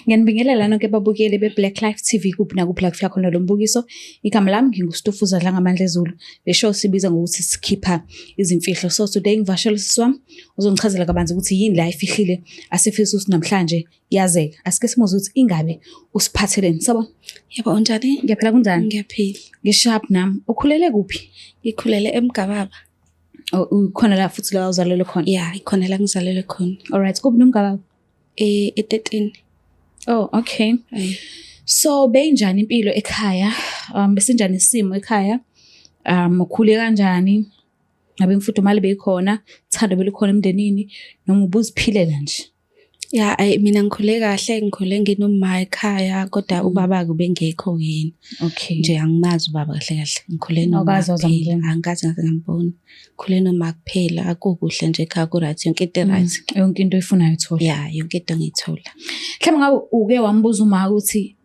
Ngiyanibingelela nonke babukeli be-Black Life TV kuphi nakuphi la kufika khona lo mbukiso. Igama lami nginguStufuza Dlangamandla Zulu. Le show sibiza ngokuthi sikhipha izimfihlo. So today ngivashela usisi wami uzongichazela kabanzi ukuthi yini la ifihlile asifisa ukuthi namhlanje yazeka. Asike simuzwe ukuthi ingabe usiphatheleni. Sawubona. Yebo, unjani? Ngiyaphila, kunjani? Ngiyaphila. Ngisharp nami. Ukhulele kuphi? Ngikhulele eMgababa. Oh, ukhona la futhi la uzalelwe khona? Yeah, ikhona la ngizalelwe khona. All right, kuphi noMgababa? E-13. Oh, okay. Ayi. So beyinjani impilo ekhaya? Besinjani isimo ekhaya? Ukhule kanjani? Ngabe imfudumalo beyikhona, uthando belukhona emndenini noma ubuziphilela nje? Ya, ayi, mina ngikhule kahle, ngikhule nginoma ekhaya, kodwa ubaba-ke ubengekho yena. Nje angimazi ubaba kahle kahle. Ngikhule noma Awukaze waze kuphela. wambona? Angikaze ngaze ngambona. Ngikhule noma kuphela, akukuhle nje ekhaya ku-right, yonke into i-right. Yonke into oyifunayo uyithola. Ya, yonke into ngiyithola. Mhlawumbe ngabe uke wambuza uma ukuthi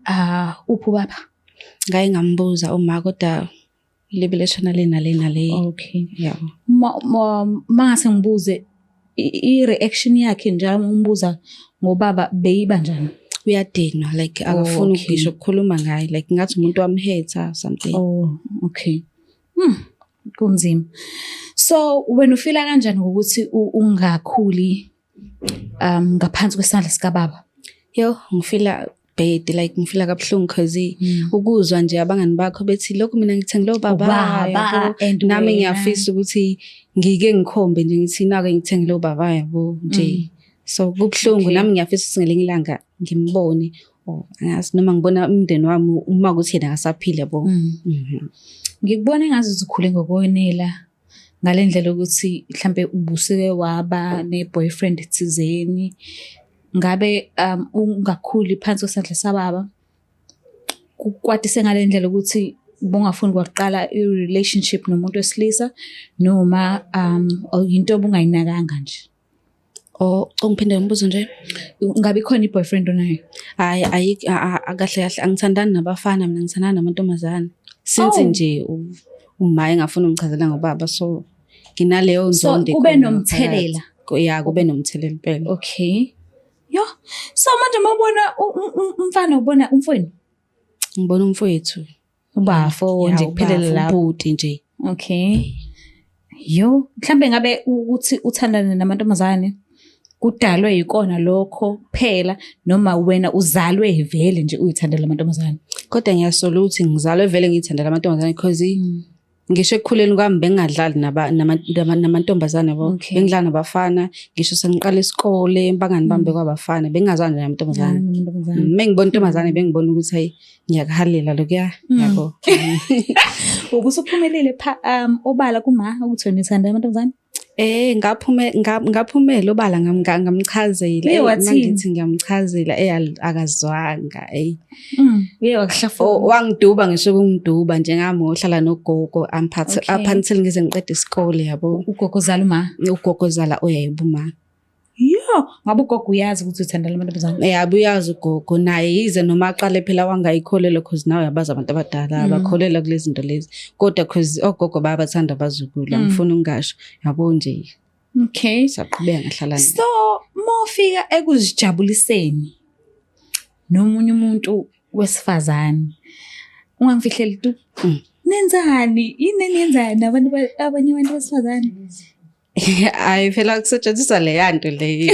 uphi ubaba? Ngake ngambuza uma, kodwa libe leshona le nale nale. Ya. Mangase ngibuze i-reaction yakhe njalo umbuza ngobaba beyiba njani? Uyadinwa, like akafuni ngisho ukukhuluma ngaye, like ngathi umuntu wamhetha something. Oh, okay. Kunzima. So wena ufila kanjani ngokuthi ungakhuli ngaphansi kwesandla sikababa? Yo, ngifila bad, like ngifila kabuhlungu because ukuzwa nje abangani bakho bethi lokhu mina ngithengile ubaba, Ubaba, yabo. and Nami wena. ngiyafisa ukuthi ngike ngikhombe nje ngithi nake ngithengile ubaba, yabo nje. So kubuhlungu, nami ngiyafisa ukuthi ngelinye ilanga ngimbone, or angazi noma ngibona umndeni wami uma ukuthi yena akasaphila, yabo. Ngikubona engathi ukhule ngokwenela ngale ndlela ukuthi mhlambe ubusuke waba ne-boyfriend thizeni. Ngabe ungakhuli phansi kwesandla sababa kukwatise ngale ndlela ukuthi ubungafuni kwaqala i-relationship nomuntu wesilisa, noma into obungayinakanga nje? Oh, ungiphinde ngombuzo nje. Ngabe ikhona i-boyfriend onayo? Hayi, ayikho, kahle kahle angithandani nabafana mina, ngithandana namantombazane. Since nje uma engafuni ungichazela ngobaba, so nginaleyo So, nzondo kube ekhona nomthelela. ngaphakathi. Ya, kube nomthelela impela. Okay. Yo. So manje mawubona umfana ubona umfowenu? Ngibona umfowethu. Ubafo Ya, nje kuphelele ubafo, lapho. ubhuti nje. Okay. Yo, mhlambe ngabe ukuthi uthandane namantombazane kudalwe yikona lokho kuphela, noma wena uzalwe vele nje uyithandela amantombazane? Kodwa ngiyasola ukuthi ngizalwe vele ngiyithandela amantombazane because ngisho ekukhuleni kwami bengingadlali namantombazane, yabo. Bengidlala nabafana, ngisho sengiqala isikole abangani bami bekwabafana, bengingazwani namantombazane. Namantombazane. Mengibona intombazane bengibona ukuthi hayi ngiyakuhalela lokuya, yabo. Ubusuphumelele pha obala kuma ukuthi wena uthanda amantombazane? Ngaphumela obala, ngamchazela. Uye wathini? Mangithi ngiyamchazela, akazwanga, ey. Uye wakuhlafuna. Oh, wangiduba ngisho ukungiduba njengami ngohlala nogogo amphathe up until ngize ngiqede isikole, yabo. Ugogo uzala uma? Ugogo uzala oyebo uma. Yo, ngabe ugogo uyazi ukuthi uthanda amantombazane? Yabo, uyazi ugogo naye, yize noma aqale phela wangayikholelwa because nawe uyabazi abantu abadala abakholelwa kulezi zinto lezi. Kodwa because ogogo bayabathanda abazukulu, angifuni ukungasho, yabo nje. Saqhubeka ngahlala naye. So, mawufika ekuzijabuliseni nomunye umuntu wesifazane, ungangifihleli tu. Nenzani? Yini eniyenzayo nabantu abanye abantu besifazane? Hayi phela kusetshenziswa leya nto leyo.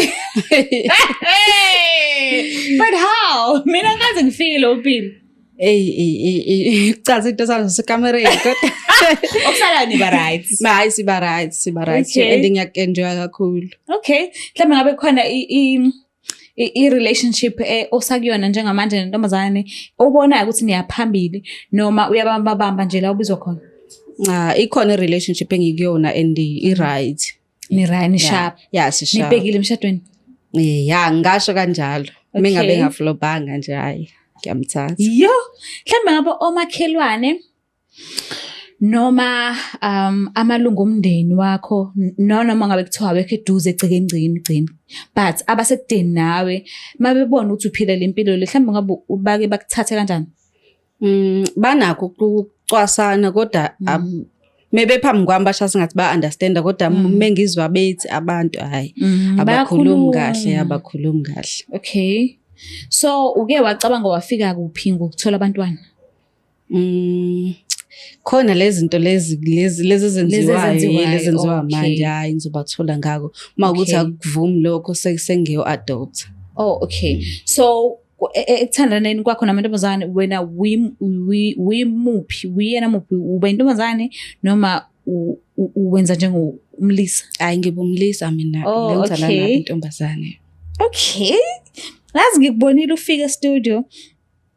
But how? Mina ngaze ngifike leyo mpilo. Ey, ey, ey, ey, kuchaza into zami zasekamereni kodwa okusalayo niba right. Ma, hayi, siba right, siba right. And ngiyaku-enjoy kakhulu. Okay. Mhlawumbe ngabe khona i-relationship osakuyona njengamanje nentombazane obonayo ukuthi niyaphambili, noma uyabambabamba nje la ubizwa khona? Cha, ikhona i-relationship engikuyona and i-right. Ni right, ni sharp. Yeah, si sharp. Nibhekile emshadweni? Yeah, ngisho kanjalo. Mengabe ngaflopanga nje, hayi, ngiyamthatha. Yo, mhlawumbe ngabe omakhelwane noma amalungu omndeni wakho, noma ngabe kuthiwa awekho eduze egcekeni gcini gcini, but abasekudeni nawe mabebona ukuthi uphila le mpilo le, mhlawumbe ngabe bake bakuthathe kanjani? Banakho ukucwasana kodwa mebe phambi kwami basho sengathi ba understand, kodwa mengizwa bethi abantu hayi, abakhulumi kahle, Bayakhuluma. abakhulumi kahle. Okay. So uke wacabanga wafika kuphi ngokuthola abantwana? Khona lezi zinto lezi lezi lezi ezenziwayo, lezi ezenziwa manje, hayi ngizobathola ngako. Uma ukuthi akuvumi lokho sengiyo adopt. Oh, okay. So ekuthandaneni kwakho namantombazane, wena wimuphi, wiyena muphi, uba intombazane noma uwenza njengomlisa? Hayi, ngibumlisa mina. Oh, ngithanda okay. nabo intombazane. Okay. Ngazi ngikubonile ufika e-studio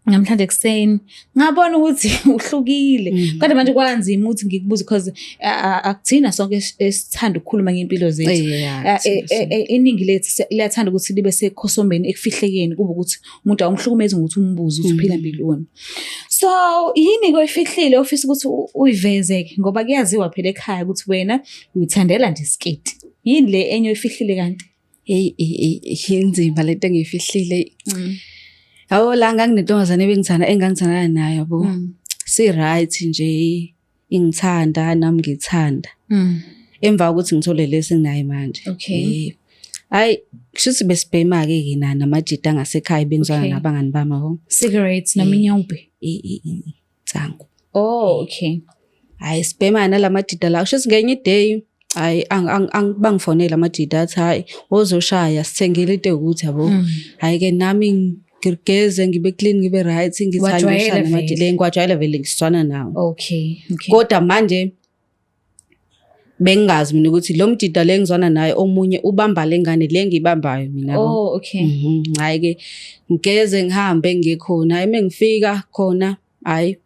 namhlanje ekuseni, ngabona ukuthi uhlukile. Kodwa manje kwanzima ukuthi ngikubuze because akuthina sonke esithanda ukukhuluma ngempilo zethu. Iningi lethu liyathanda ukuthi libe sekhosombeni, ekufihlekeni, kube ukuthi umuntu awumhlukumezi ngokuthi umbuze ukuthi uphila mpiloni. So yini koyifihlile ofisa ukuthi uyiveze-ke, ngoba kuyaziwa phela ekhaya ukuthi wena uyithandela nje isiketi. Yini le enye oyifihlile kanti? Hey, inzima lento engiyifihlile. Yabo, la nganginentombazane ebengithanda, engangithandana nayo, yabo. Si right nje, ingithanda nami ngithanda. Emva kokuthi ngithole lesi enginayo manje. Hayi, kushuthi besibhema-ke ke na namajita angasekhaya, bengizwana nabangani bami, yabo. Cigarettes noma inyaope? Insangu. Oh, okay. Hayi, sibhema nalamajita la. Kushuthi ngenye i-day, hayi, bangifonela amajita athi, hayi, wozoshaya, sithengile into ewukuthi, yabo. Hhayi-ke nami ngigeze, ngibe clean, ngibe right, ngithi hayi, Wajwayele ngiyoshaya namajita. vele. Ngiwajwayele vele, ngisizwana nawo. Okay. Kodwa manje bengingazi mina ukuthi lo mjida le ngizwana naye omunye ubamba le ngane le ngiyibambayo mina, yabo. Oh, okay. Hhayi-ke ngigeze ngihambe ngiye khona. Hhayi, uma ngifika khona, hhayi,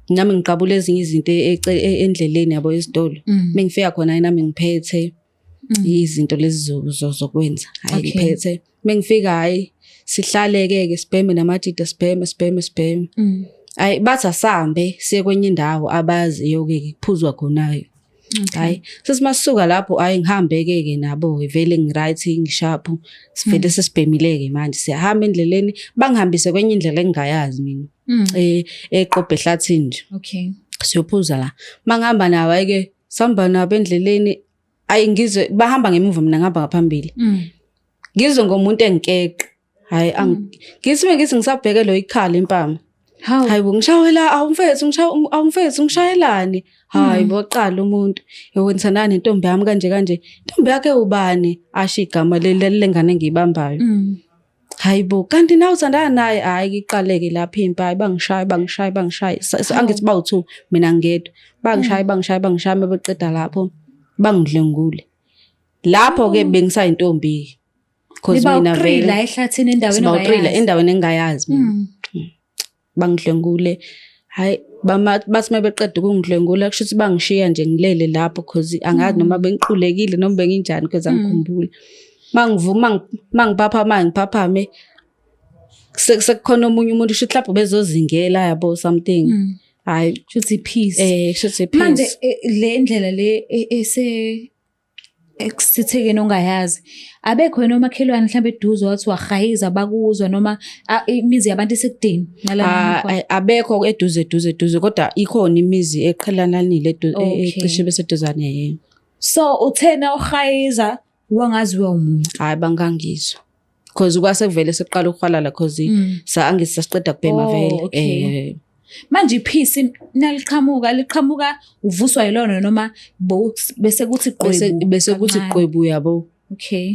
nami ngiqabula ezinye izinto endleleni, yabo, esitolo. Uma ngifika khona, hhayi, nami ngiphethe izinto lezi zokwenza. Hhayi, ngiphethe. Uma ngifika, hhayi, sihlale-ke ke sibheme namajida, sibheme sibheme sibheme. Hhayi, bathi asambe siye kwenye indawo abaziyo-ke kuphuzwa khona-ke. Hhayi, sethi masisuka lapho, hhayi, ngihambe-ke ke nabo-ke vele ngi-right, ngi-sharp. Sivele sesibhemile-ke manje, siyahamba endleleni, bangihambise kwenye indlela engingayazi mina. Eqobhe ehlathini nje. Siyophuza la. Mangihamba nabo, hhayi-ke, sihamba nabo endleleni, ayi, ngizwe bahamba ngemuva, mina ngihamba ngaphambili. Ngizwe ngomuntu engikeqa. Hhayi, ngithi mengithi ngisabheke lo ikhala impama. Hawu. Hayi bo, ngishayela, awumfethu, ngishaya, awumfethu, ngishayelani? Hayi bo, qala umuntu. Yebo, ngithandana nentombi yami kanje kanje. Intombi yakhe ubani? Asho igama leli lengane engiyibambayo. Hayi bo, kanti nawe uthandana naye? Hayi, iqaleke lapha impi, hayi, bangishaya bangishaya bangishaya. Angithi bawu-two, mina ngedwa. Bangishaya bangishaya bangishaya, mabeqeda lapho bangidlwengule. Lapho-ke bengisayintombi. Because mina Niba-three vele la ehlathini endaweni sibawu-three la ongayazi. endaweni engingayazi mina. Bangidlwengule. Hhayi, bathi uma beqeda ukungidlwengula, kusho ukuthi bangishiya nje ngilele lapho, cause angazi noma bengiqulekile noma benginjani, cause angikhumbuli. Mangivuma, mangiphaphama, ngiphaphame sekukhona omunye umuntu, kusho ukuthi mhlawumbe bezozingela, yabo, something. Hhayi, Kusho ukuthi peace. Kusho ukuthi peace. Manje le ndlela le ese ekusithekeni ongayazi, abekho yini omakhelwane mhlawumbe eduze wathi wahayiza bakuzwa, noma imizi yabantu isekudeni nalana nikhona? Abekho eduze eduze eduze, kodwa ikhona imizi eqhelananile ecishe beseduzane, yebo. So uthena uhayiza wangaziwa umuntu? Hayi, bangangizwa. Because kwase kuvele sekuqala ukuhwalala, cause sa angithi sasiqeda kubhema Oh, vele. okay. Manje iphisi naliqhamuka, liqhamuka uvuswa yilona noma bese kuthi Bese qwebu bese kuthi kancane? qwebu, yabo.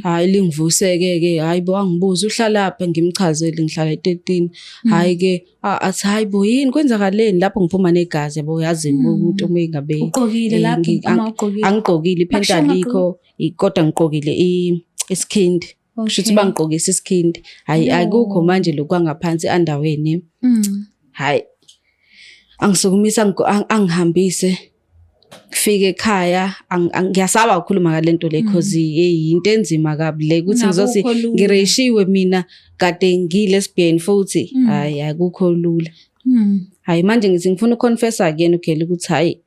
Hayi, lingivuseke ke, hayi bo, angibuze uhlalaphi, ngimchazele ngihlala e-13. Hayi ke, athi hayi bo, yini kwenzakaleni lapho ngiphuma negazi, yabo, yazi umuntu uma engabe Ugqokile lapho uma ugqokile? Angigqokile, iphenti Bakushiya alikho, kodwa ngigqokile isikhindi. Kusho ukuthi bangigqokisa isikhindi. Hayi, akukho manje lokhu kwangaphansi andaweni. Hayi, angisukumisa, angihambise. Ngifike ekhaya, ngiyasaba ukukhuluma ngale nto le, cause hey, into enzima kabi le ukuthi ngizothi Akukho lula. ngireshiwe mina kade ngi-lesbian futhi. Hayi, akukho lula. Hayi, manje ngithi ngifuna ukuconfessa kuyena ugirl ukuthi hayi,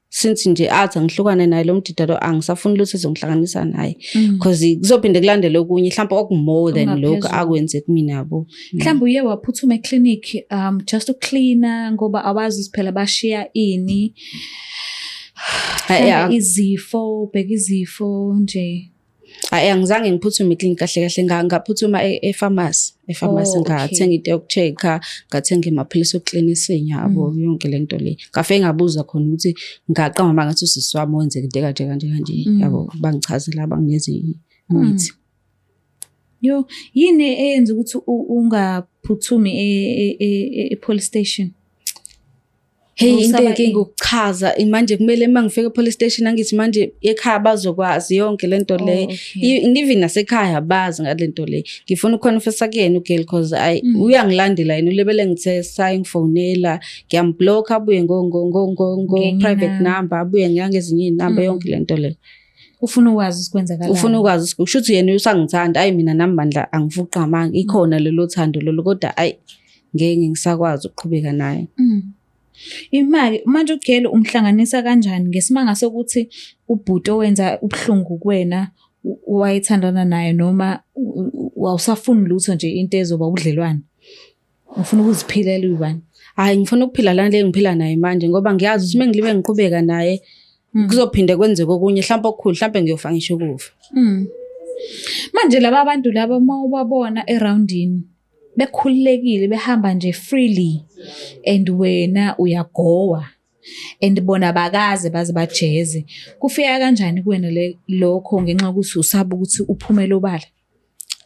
since nje athi angihlukane naye lo mdida lo, angisafuni lutho ezongihlanganisa naye, cause kuzophinde kulandele okunye mhlawumbe oku-more than lokhu Okungaphezulu. akwenze kumina, yabo. Mhlawumbe uye waphuthuma eclinic just ukucleana, ngoba awazi ukuthi phela bashiya ini. Hayi, Mhlawumbe izifo, ubheka izifo nje. Hhayi, angizange ngiphuthume eklinikhi kahle kahle, ngaphuthuma e-pharmacy. E-pharmacy Oh, okay. ngathenga into yoku-check-a, ngathenga amaphilisi okuklina isinya yabo, yonke le nto le. Ngafike ngabuza khona ukuthi ngaqamba amanga ngathi usisi wami wenzeka into ekanje kanje kanje, yabo, bangichazela banginikeza imithi. Yo, yini eyenza ukuthi ungaphuthumi e-police station? Hey, into Usaba enkinga ini? ukuchaza manje kumele uma ngifika e-police station angithi manje ekhaya bazokwazi yonke le nto le. Oh, okay. Even nasekhaya bazi ngale nto le. Ngifuna ukuconfessa kuyena ugirl cause ayi Mm. uyangilandela yena ulebele ngithesa ngifonela, ngiyamblock abuye ngo ngo ngo ngo ngo Ngenye private inamba. number, abuye ngangezinye iy'namba yonke le nto le. Ufuna ukwazi ukuthi kwenzakalani. Ufuna ukwazi kusho ukuthi yena usangithanda, ayi mina nami bandla angifuqa amanga, ikhona lelo thando lolo kodwa ayi ngeke ngisakwazi ukuqhubeka naye. Imali manje ugirl umhlanganisa kanjani ngesimanga sokuthi ubhuti owenza ubuhlungu kuwena wayethandana naye noma wawusafuni lutho nje into ezoba ubudlelwane? Ufuna ukuziphilela uyi-one? Hhayi, ngifuna ukuphila la le ngiphila naye manje ngoba ngiyazi ukuthi uma ngilibe ngiqhubeka naye kuzophinde kwenzeke okunye mhlawumbe okukhulu, mhlawumbe ngiyofa ngisho ukufa. Manje laba bantu laba uma ubabona erawundini bekhululekile behamba nje freely and wena uyagowa and bona bakaze baze bajeze, kufika kanjani kuwena le lokho ngenxa yokuthi usaba ukuthi uphumele obala?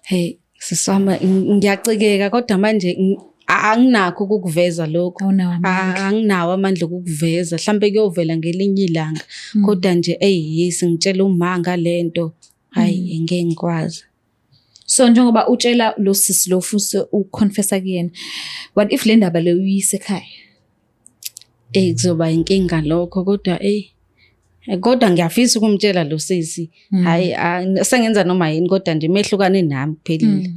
Hey, sisi wami, ngiyacikeka kodwa manje anginakho ukukuveza lokho. Awunawo amandla. Anginawo amandla okukuveza, mhlambe kuyovela ngelinye ilanga. Kodwa nje eyi singitshela uma ngalento, hayi ngeke ngikwazi. So njengoba utshela lo sisi lo futhi uconfessa kuyena, what if le ndaba le uyise ekhaya? Eh, kuzoba inkinga lokho kodwa kodwa ngiyafisa ukumtshela lo sisi. Hayi, sengenza noma yini kodwa nje mehlukane nami kuphelile.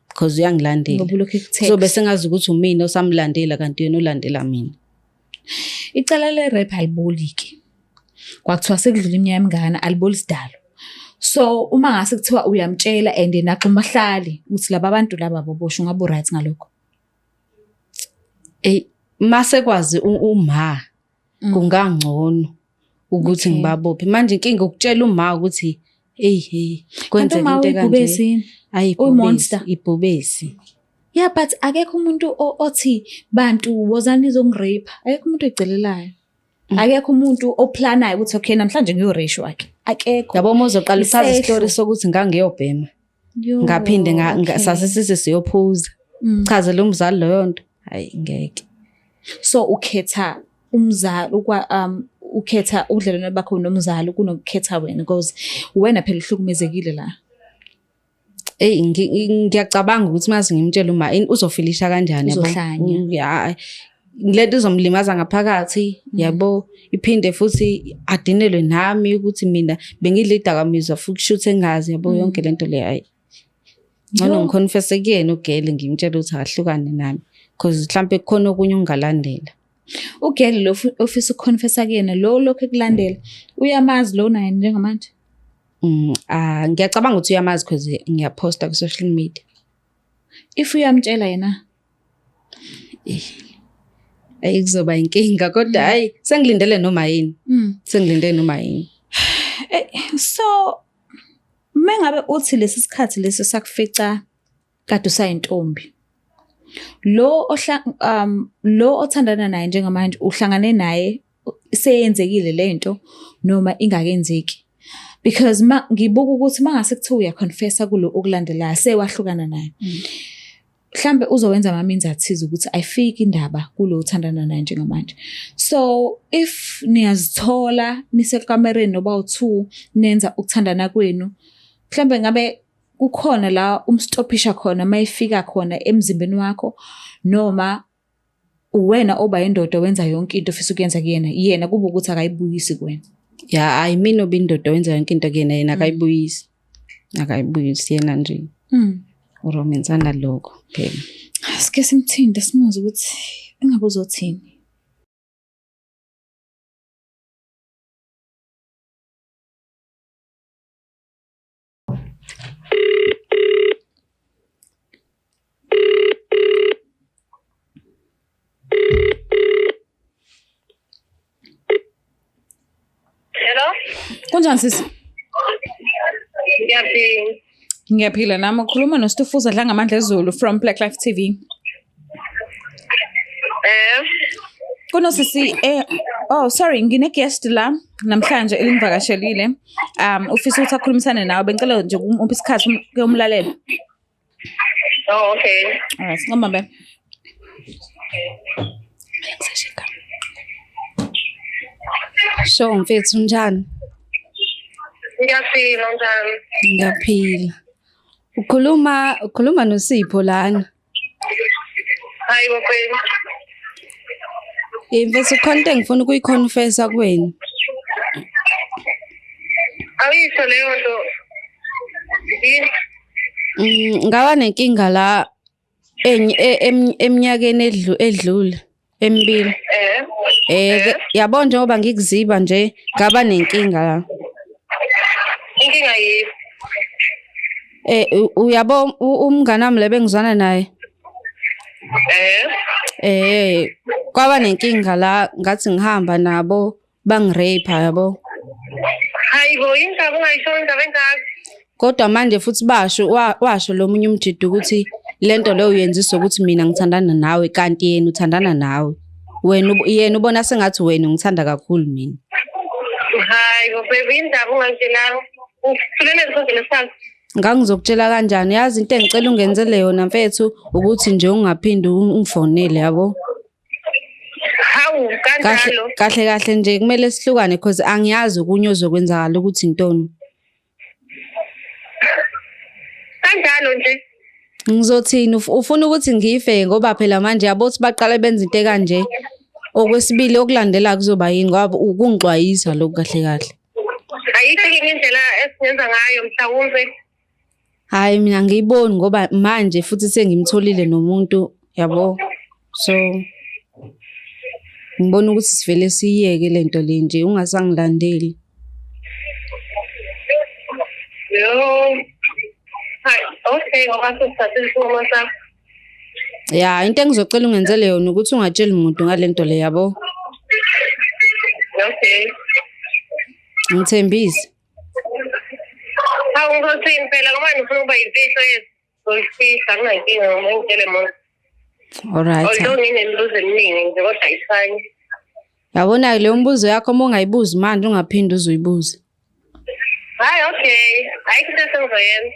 Because uyangilandela. Ngoba ulokhu ekutext. Kuzobe sengazi ukuthi umina osamlandela kanti yena ulandela mina. Icala le rape aliboliki. Kwakuthiwa sekudlula iminyaka emingana aliboli sidalo. So uma ngase kuthiwa uyamtshela and naxa umahlali uthi laba bantu laba boboshwe, ungabe right ngalokho? Mase kwazi uma kungangcono ukuthi ngibabophe. Manje inkinga ukutshela uma ukuthi hey hey kwenzeka uma into ekanje. uyibhubesi. Ayi, Uyi-monster. ibhubesi. Yeah, but akekho umuntu othi bantu wozani nizongirape. Akekho umuntu oyicelelayo. Akekho umuntu oplanayo ukuthi okay namhlanje ngiyoreshwa wakhe. Akekho. Yabo uma uzoqala uchaza Isehlo. isitori sokuthi ngangiyobhema. Yo, Ngaphinde okay. sase size siyophuza. Chazela umzali leyo nto. Hayi ngeke. So ukhetha umzali ukhetha ubudlelwane bakho nomzali kunokukhetha wena because wena phela uhlukumezekile la. Ey, ngiyacabanga ukuthi mase ngimtshela uma uzofilisha kanjani yabo. Uzohlanya. Ya, lento izomlimaza ngaphakathi yabo, iphinde futhi adinelwe nami ukuthi mina bengidla idakamizwa futhi kushuthi engazi yabo yonke lento le. Hayi, ngcono Yo. ngiconfesse kuyena ugirl ngimtshela ukuthi akahlukane nami because mhlambe kukhona okunye ongalandela. Ugirl lo ofisa ukuconfessa kuyena lo lokho ekulandela uyamazi lo naye njengamanje? Ngiyacabanga ukuthi uyamazi because ngiyaposta ku social media. If uyamtshela yena? Ayi kuzoba inkinga kodwa hayi sengilindele noma yini. Sengilindele noma yini. So mengabe uthi lesi sikhathi lesi sakufica kade usayintombi, lo lo othandana naye njengamanje uhlangane naye seyenzekile lento noma ingakenzeki? Because ma ngibuka ukuthi mangase kuthiwa uyaconfessa kulo okulandelayo sewahlukana naye, mhlambe uzowenza ama-means athize ukuthi ayifiki indaba kulo othandana naye njengamanje. So if niyazithola nisekamereni noba u-two nenza ukuthandana kwenu, mhlambe ngabe kukhona la umstopisha khona mayifika khona emzimbeni wakho, noma uwena oba indoda wenza yonke into ofisa ukuyenza kuyena, yena kube ukuthi akayibuyisi kuwena? Ya, hayi mina oba indoda wenza yonke into kuyena, yena akayibuyisi. Akayibuyisi yena nje. Uromensana lokho phela. Sike simthinte simuze ukuthi engabe uzothini. Hello? Kunjani sisi? Ngiyaphila. Ngiyaphila nami. Ukhuluma noStufuza Dlangamandla Zulu from Black Life TV. Kunosisi oh sorry, ngine guest la namhlanje elingivakashelile. Ufisa ukuthi akhulumisane nawe, bengicela nje umuphe isikhathi kuyomlalela. Oh, okay. Alright, ngomba be. Sho mfethu, unjani? Ngiyaphila, njani? Ngiyaphila. Ukhuluma noSipho lana. Hayi bafethu. Mfethu, khona into engifuna ukuyiconfessa kuwena. Awuyisho leyo nto. Yini? Ngaba nenkinga la eminyakeni edlule emibili. Yabo njengoba ngikuziba nje ngaba nenkinga la. Inkinga yini? Uyabo umngane wami le bengizwana naye. Kwaba nenkinga la, ngathi ngihamba nabo bangirape, yabo. Hayi bo, indaba ungayisho indaba engaka. Kodwa manje futhi basho washo lo munye umjidi ukuthi lento leyo uyenziswa ukuthi mina ngithandana nawe kanti yena uthandana nawe. Wena yena ubona sengathi wena ungithanda kakhulu mina. Hayi bo baby, indaba ungayitshelanga. Ungithulele sonke lesikhathi. Ngangizokutshela kanjani? Yazi into engicela ungenzele yona mfethu ukuthi nje ungaphindi ungifonele, yabo. Hawu, kanjalo. Kahle kahle nje kumele sihlukane because angiyazi okunye ozokwenzakala ukuthi intoni. Kanjalo nje. Ngizothini? Ufuna ukuthi ngife ngoba phela manje yabo ukuthi baqale benze into ekanje. Okwesibili okulandela kuzoba yini ngoba ukungixwayisa lokhu kahle kahle. Ayikho enye indlela esingenza ngayo mhlawumbe. Hhayi mina angiyiboni ngoba manje futhi sengimtholile nomuntu, yabo. So ngibona ukuthi sivele siyiyeke lento le nje ungasangilandeli. Yo. Hayi, okay, ngoba sesithathe isinqumo sakho. Ya, into engizocela ungenzele yona ukuthi ungatsheli muntu ngalento le, yabo. Okay. Ngithembise. Hawu, ngizothini phela ngoba ngifuna ukuba yimfihlo yethu. Ngizoyifihla, kunankinga ngoba ngitshele muntu. Alright. Although nginemibuzo eminingi nje kodwa ayifani. Yabona-ke leyo mbuzo yakho uma ungayibuzi manje ungaphinde uzuyibuze. Hayi, okay. Ayikho into esengizoyenza.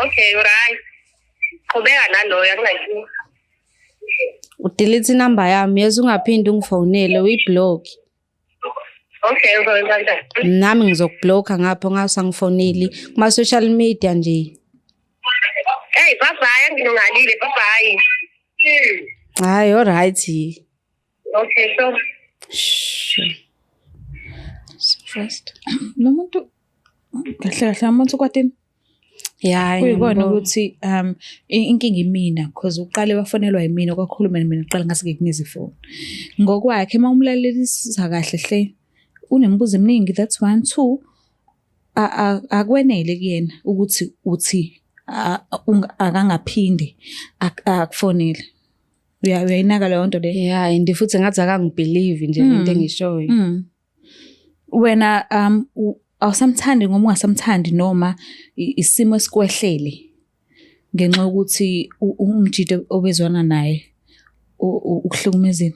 Okay, right. Qhubeka naloyo, akunankinga. Udelete inamba yami, yeza ungaphinde ungifonele, uyiblock. Okay, ngizoyenza kanjani? Nami ngizokubhlokha ngapho ungasangifoneli kuma-social media nje. Hey, bye bye, angilungalile, bye bye. Hayi, alright. Okay, so Sure. So first. Lo muntu kahle kahle umuntu ukwatini. Ya, Kuyikona ngiyambona. ukuthi inkinga imina because uqale wafonelwa yimina, kwakhuluma mina kuqala ngase ngikunikeze ifoni. Ngokwakhe uma umlalelisisa kahle hle unemibuzo eminingi, that's one. Two, akwenele kuyena ukuthi uthi akangaphinde akufonele. Uyayinaka leyo nto leyo. Yeah, and futhi ngathi akangibelieve nje lento engishoyo. Wena awusamthandi ngoba ungasamthandi noma isimo esikwehlele ngenxa yokuthi umjito obezwana naye ukuhlukumezile.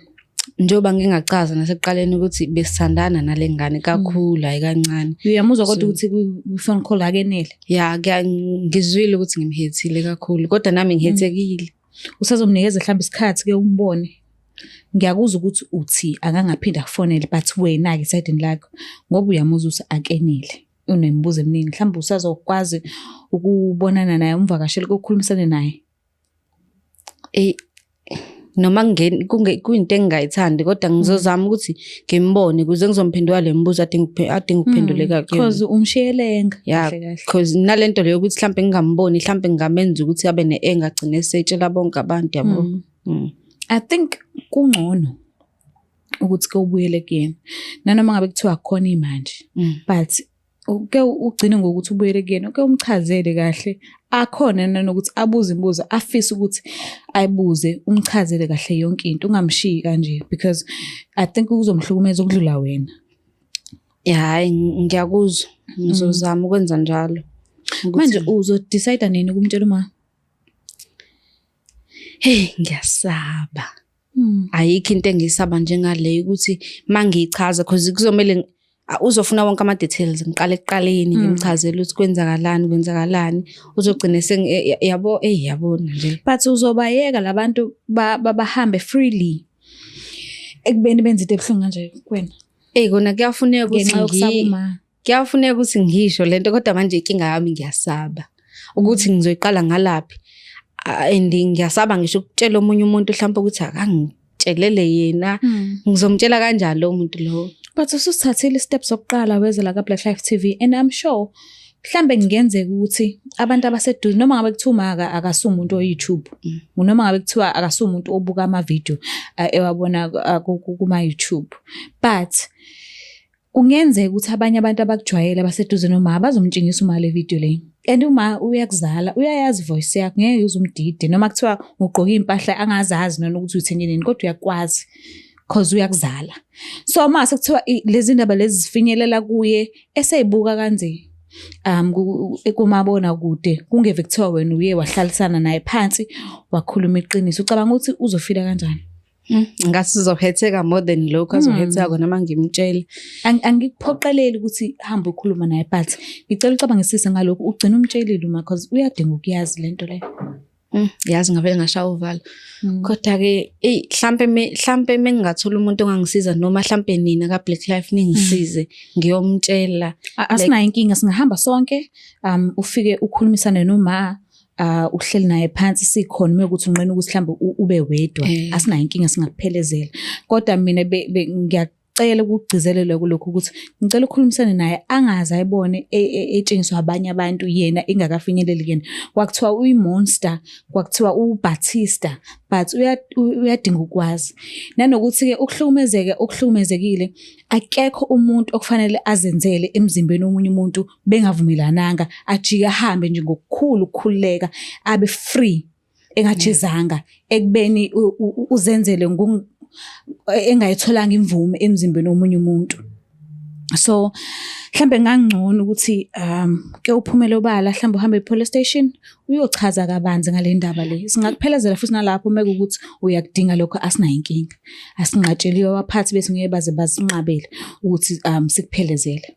Njengoba ngingachaza nasekuqaleni ukuthi besithandana nale ngane kakhulu, hayi kancane. Uyamuzwa kodwa ukuthi kwi-phone call akenele. Ya, ngizwile ukuthi ngimhethile kakhulu kodwa nami ngihethekile. Usazomnikeza mhlawumbe isikhathi ke umbone. Ngiyakuzwa ukuthi uthi akangaphinda akufonele but wena-ke esayidini lakho ngoba uyamuzwa ukuthi akenele. Unemibuzo eminingi mhlawumbe usazokwazi ukubonana naye umvakashele ukukhulumisane naye. Noma kuyinto engingayithandi kodwa ngizozama ukuthi ngimbone ukuze ngizomphendula le mibuzo ade ngiphenduleka kuyona. Because umshiyelenga Ya, kahle kahle. because nalento leyo ukuthi mhlambe ngingamboni mhlambe ngingamenza ukuthi abe ne-anger agcine esetshela bonke abantu, yabo. I think kungcono ukuthi ke ubuyele kuyena nanoma ngabe kuthiwa akukhona imanje, but uke ugcine ngokuthi ubuyele kuyena, uke umchazele kahle, akhona nanokuthi abuze imibuzo afise ukuthi ayibuze, umchazele kahle yonke into, ungamshiyi kanje because I think uzomhlukumeza ukudlula wena. Ya, hhayi ngiyakuzwa, ngizozama ukwenza njalo. Manje uzodecide nini ukumtshela uma? Hey, ngiyasaba. Ayikho into engiyisaba njengaleyo ukuthi mangiyichaza, because kuzomele uzofuna wonke ama-details, ngiqale ekuqaleni, ngimchazele ukuthi kwenzakalani, kwenzakalani, uzogcina yabo, eyi, yabona nje. But uzobayeka labantu bahambe freely ekubeni benze into ebuhlungu kanje kuwena? Eyi, kona kuyafuneka ukuthi Ngenxa yokusaba uma. Kuyafuneka ukuthi ngisho lento, kodwa manje inkinga yami, ngiyasaba ukuthi ngizoyiqala ngalaphi. And ngiyasaba ngisho ukutshela omunye umuntu, mhlawumbe ukuthi akangitshelele yena. Ngizomtshela kanjani lowo muntu lowo? But ususithathile i-step sokuqala, weza la ka-Black Life TV, and I'm sure mhlambe kungenzeka ukuthi abantu abaseduze, noma ngabe kuthiwa uma akasumuntu o-YouTube, noma ngabe kuthiwa akasumuntu obuka ama-video ewabona kuma-YouTube, but kungenzeka ukuthi abanye abantu abakujwayele abaseduze noma bazomtshengisa uma le video le. And uma uyakuzala, uyayazi voice yakho, ngeke uze umdide noma kuthiwa ugqoke iy'mpahla angazazi noma ukuthi uyithenge nini, kodwa uyakwazi cause uyakuzala. So mase kuthiwa lezi ndaba lezi zifinyelela kuye eseyibuka kanje kumabona kude, kungeve kuthiwa wena uye wahlalisana naye phansi wakhuluma iqiniso, ucabanga ukuthi uzofila kanjani? Ngathi uzohurteka more than lokhu azohurteka kona uma ngimtshela. Angikuphoqeleli ukuthi hambe ukhuluma naye, but ngicela ucabangisise ngalokhu, ugcine umtshelile uma, cause uyadinga ukuyazi lento leyo. Yazi ngavele ngashaya uvalo. Kodwa-ke eyi, hlampe mengingathola umuntu ongangisiza, noma hlampe nina ka-Black Life ningisize ngiyomtshela. Asinayo inkinga, singahamba sonke, ufike ukhulumisane noma uhleli naye phansi sikhona, uma ukuthi unqena ukuthi mhlawumbe ube wedwa. Asinayo inkinga, singakuphelezela. Kodwa mina ngiyacela ukugcizelela kulokhu ukuthi ngicela ukukhulumisane naye, angaze ayibone etshengiswa abanye abantu yena ingakafinyeleli kuyena. Kwakuthiwa uyi-monster, kwakuthiwa uBatista, but uyadinga ukwazi. Nanokuthi-ke ukuhlukumezeka okuhlukumezekile, akekho umuntu okufanele azenzele emzimbeni womunye umuntu bengavumelananga, ajike ahambe nje ngokukhulu ukukhululeka, abe free engajezanga ekubeni uzenzele engayitholanga imvume emzimbeni womunye umuntu. So mhlambe ngangcono ukuthi ke uphumele obala, mhlambe uhambe e-police station uyochaza kabanzi ngale ndaba le. Singakuphelezela futhi nalapho uma kuwukuthi uyakudinga lokho, asinayo inkinga. Asinqatsheliwe abaphathi bethu, ngeke baze basinqabele ukuthi sikuphelezele.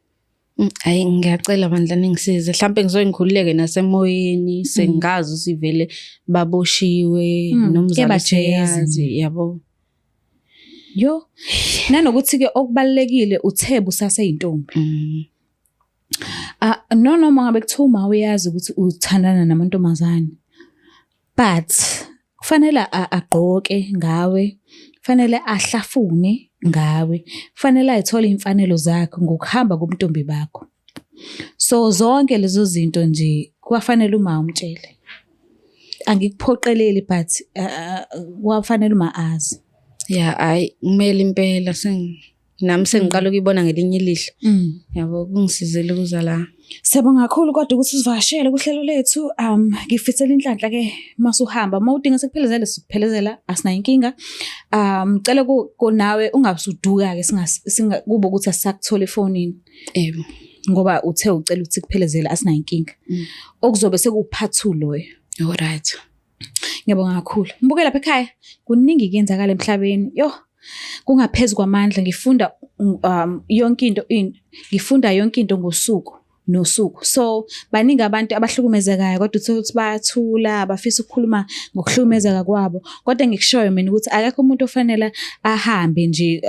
Hhayi, ngiyacela bandla ningisize, hlampe ngizoke ngikhululeke nasemoyeni, sengazi ukuthi vele baboshiwe, nomzali Kuyabajeza. useyazi, yabo. Yo, nanokuthi-ke okubalulekile, uthe busaseyintombi. Ah, no, noma ngabe kuthiwa uma uyazi ukuthi uthandana namantombazane, but kufanele agqoke ngawe, kufanele ahlafune ngawe, kufanele ayithole iy'mfanelo zakhe ngokuhamba kobuntombi bakho. So zonke lezo zinto nje kuyafanele uma umtshele. Angikuphoqeleli, but kuyafanele uma azi. Ya, hhayi, kumele impela, nami sengiqala ukuyibona ngelinye ilihlo. Yabo, kungisizile ukuza la. Siyabonga kakhulu kodwa ukuthi usivakashele kuhlelo lethu. Ngifisela inhlanhla ke masuhamba. Uma udinga sikuphelezele, sikuphelezela, asinayo inkinga. Cela nawe ungasuduka ke, singa kube ukuthi asisakuthola efonini. Yebo. Ngoba uthe ucela ukuthi sikuphelezele, asinayo inkinga. Okuzobe sekuwu-part 2 loyo. Alright. Ngiyabonga kakhulu. Mbuke lapha ekhaya, kuningi kuyenzakala emhlabeni. Yo, kungaphezulu kwamandla, ngifunda yonke into ngifunda yonke into ngosuku nosuku. So baningi abantu abahlukumezekayo, kodwa uthole ukuthi bayathula, bafisa ukukhuluma ngokuhlukumezeka kwabo. Kodwa engikushoyo mina ukuthi akekho umuntu ofanele ahambe nje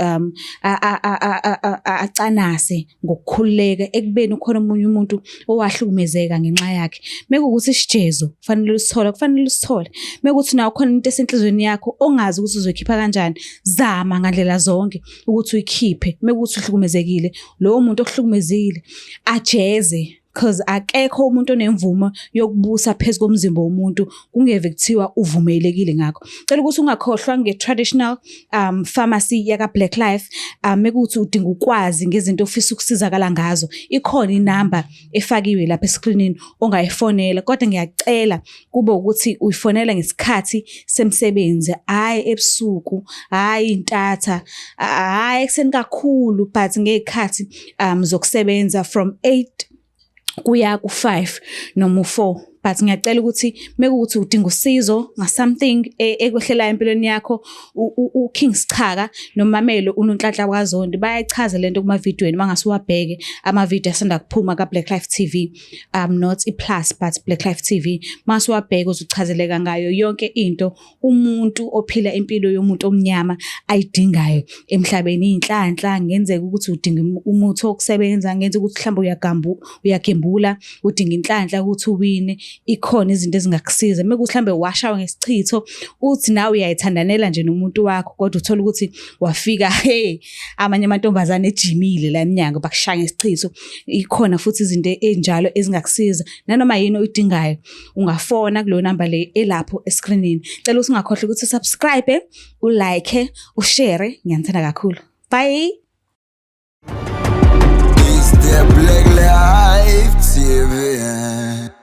acanase ngokukhululeka ekubeni ukhona omunye umuntu owahlukumezeka ngenxa yakhe. Mekuwukuthi isijezo kufanele usithole, kufanele usithole. Mekuwukuthi nawe khona into esenhlizweni yakho ongazi ukuthi uzoyikhipha kanjani, zama ngandlela zonke ukuthi uyikhiphe. Mekuwukuthi uhlukumezekile, lowo muntu okuhlukumezile ajeze, because akekho umuntu onemvumo yokubusa phezu komzimba womuntu kungeve kuthiwa uvumelekile ngakho. Cela ukuthi ungakhohlwa nge-traditional pharmacy yaka Black Life. Mekuthi udinga ukwazi ngezinto ofisa ukusizakala ngazo, ikhona inamba efakiwe lapha escreenini ongayifonela, kodwa ngiyacela kube ukuthi uyifonela ngesikhathi semsebenzi, hhayi ebusuku, hhayi intatha, hhayi ekuseni kakhulu, but ngey'khathi zokusebenza from 8. Kuya ku-5 noma u-4, but ngiyacela ukuthi mekuwukuthi udinga usizo nga-something ekwehlelayo empilweni yakho, uKing Schaka noMamelo uNonhlanhla Kwazondi bayayichaza lento kumavidiyweni. Mangase uwabheke amavidiyo asanda kuphuma ka-Black Life TV, not i-Plus but Black Life TV, mase uwabheke uzochazeleka ngayo yonke into umuntu ophila impilo yomuntu omnyama ayidingayo emhlabeni. Iy'nhlanhla, kungenzeka ukuthi udinga umuthi wokusebenza, kungenzeka ukuthi mhlawumbe uyagambu, uyagembula, udinga inhlanhla ukuthi uwine. Ikhona izinto ezingakusiza. Uma kuthi mhlawumbe washawa ngesichitho, uthi nawe uyayithandanela nje nomuntu wakho, kodwa uthole ukuthi wafika, hey, amanye amantombazane ejimile la emnyango, bakushaya ngesichitho. Ikhona futhi izinto ey'njalo ezingakusiza. Nanoma yini oyidingayo, ungafona kuleyo namba le elapho eskrinini. Cela ukuthi ungakhohlwa ukuthi usubscribe, ulike, ushare. Ngiyanithanda kakhulu. Bye. It's the Black Life TV.